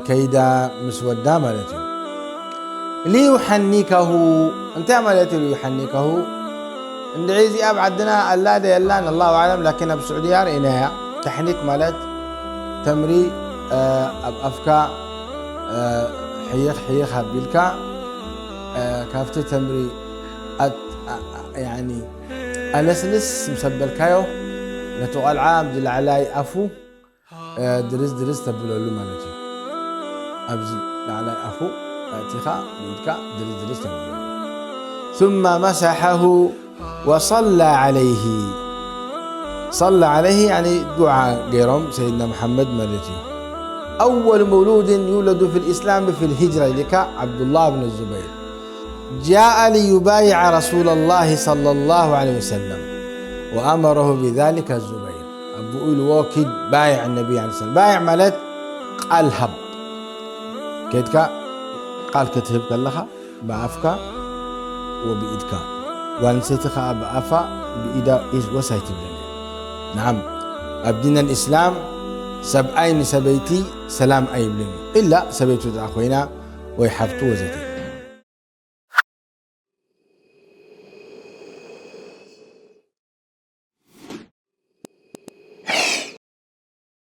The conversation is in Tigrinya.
ከይዳ ምስ ወዳ ማለት እዩ። ሊዩሐኒከሁ እንታይ ማለት እዩ? ሊዩሐኒከሁ እንድዒ እዚኣ ኣብ ዓድና ኣላ ዶ የላን ኣላሁ ኣዕለም፣ ላኪን ኣብ ስዑድያ ርኢናያ። ተሕኒክ ማለት ተምሪ ኣብ ኣፍካ ሕይኽ ሕይኽ ኣቢልካ ካብቲ ተምሪ ኣነስንስ ምስ ኣበልካዮ ነቲ ቆልዓ ኣብዚ ላዕላይ ኣፉ ድርዝ ድርዝ ተብለሉ ማለት እዩ። ኣብዚ ላዕላይ ኣፉ ኣእቲኻ ብኢድካ ድርዝ ድርዝ ተብለሉ። ثم مسحه وصلى عليه صلى عليه يعني ዱዓ ገይሮም ሰይድና መሓመድ ማለት እዩ። أول مولود يولد في الإسلام في الهجرة ኢልካ ዓብዱላህ ብን ዙበይር جاء ليبايع رسول الله صلى الله عليه وسلم وأمره بذلك الزبير ኣቦኡ ኢልዎ ኪድ ባይዕ ነቢ ለ ሰለም። ባይዕ ማለት ቃል ሃብ። ከድካ ቃል ክትህብ ከለኻ ብኣፍካ ወብኢድካ፣ ጓል ኣንስተይቲ ከኣ ብኣፋ ብኢዳ ኢዝ ወሳይ ትብለኒ። ንዓም ኣብ ዲን ኣልእስላም ሰብኣይ ንሰበይቲ ሰላም ኣይብልን እዩ፣ ኢላ ሰበይቱ ደኣ ኮይና ወይ ሓፍቱ ወዘተ።